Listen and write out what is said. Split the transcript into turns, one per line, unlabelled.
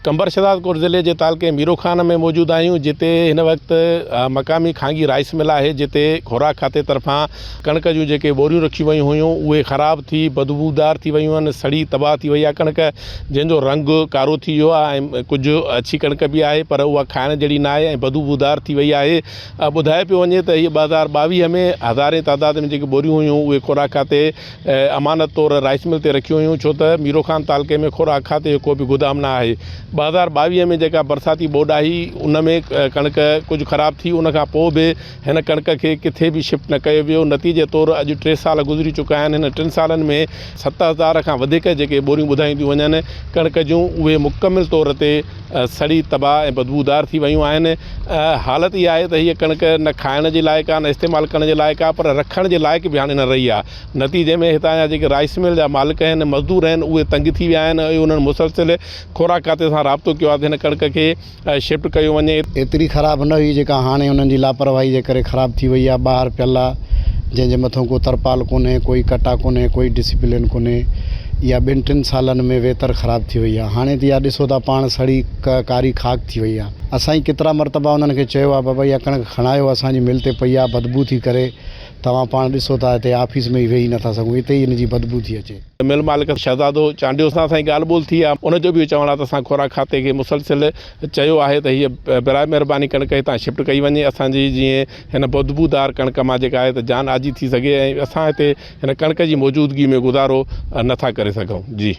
قمبر شهدادڪوٽ ضلعي جي تعلقي ميرو خان ۾ موجود آهيون جتي هن وقت مقامي خانگي رائيس مل آهي جتي خوراڪ کاتي طرفان ڪڻڪ جون جيڪي ٻوريون رکيون ويون هيون اهي خراب ٿي بدبودار ٿي ويون آهن سڙي تباهه ٿي وئي آهي ڪڻڪ جنهن جو رنگ ڪارو ٿي ويو آهي ۽ ڪجهه اڇي ڪڻڪ به آهي پر اها کائڻ جهڙي نه آهي ۽ بدبودار ٿي وئي آهي ٻڌايو پيو وڃي ته هي 2022 ۾ هزارين تعداد ۾ جيڪي ٻوريون هيون اهي خوراڪ کاتي امانت طور رائيس مل تي رکيون هيون ڇو ته ميرو خان تعلقي ۾ خوراڪ کاتي جو ڪو به گودام نه آهي. 2022 ۾ جيڪا برساتي ٻوڏ آئي ان ۾ ڪڻڪ ڪجهه خراب ٿي ان کان پوء به هن ڪڻڪ کي ڪٿي به شفٽ نه ڪيو ويو نتيجي طور اڄ ٽي سال گذري چڪا آهن هن ٽن سالن ۾ 7000 کان وڌيڪ جيڪي ٻوريون ٻڌايون ٿيون وڃن ڪڻڪ جون اهي مڪمل طور تي سڙي تباهه ۽ بدبودار ٿي ويون آهن. حالت اها آهي ته هيء ڪڻڪ نه کائڻ جي لائق آهي نه استعمال ڪرڻ جي لائق آهي پر رکڻ جي لائق به هاڻي نه رهي آهي. نتيجي ۾ هتان جا جيڪي رائيس مل جا مالڪ آهن، مزدور آهن اهي تنگ ٿي ويا آهن ۽ انهن مسلسل خوراڪ کاتي سان رابطو ڪيو آهي ته هن ڪڻڪ کي شفٽ ڪيو وڃي.
ايتري خراب نه هئي جيڪا هاڻي انهن جي لاپرواهي جي ڪري خراب ٿي وئي آهي ٻاهر پيل آهي جنهن جي مٿون ڪو ترپال ڪونهي ڪوئي ڪٽا ڪونهي ڪوئي ڊسيپلين ڪونهي اها ٻن ٽن سالن ۾ ويتر خراب ٿي وئي آهي هاڻي ته اها ڏسو ٿا پاڻ سڙي ڪاري خاڪ ٿي وئي آهي اسان ئي ڪيترا مرتبا انهن کي چيو آهي بابا اها ڪڻڪ کڻايو اسان جي مل تي پئي آهي بدبو ٿي ڪري توهان پاڻ ڏسو ٿا هتي آفيس ۾ ئي ويهي نٿا سگهون اتي ئي ان جي بدبو ٿي اچي.
مل مالڪ شهزادو چانڊيو سان اسان جي ڳالهه ٻولهه ٿي آهي ان جو به اهو چوڻ آهي ته اسان خوراڪ کاتي کي مسلسل چيو آهي ته هيء براء مهرباني ڪڻڪ هتان شفٽ ڪئي وڃي اسان جي جيئن هن بدبودار ڪڻڪ مان جيڪا آهي ته جان آجي ٿي سگهي ۽ اسان هتي هن ڪڻڪ جي موجودگي ۾ گذارو نٿا ڪري سگهون جي.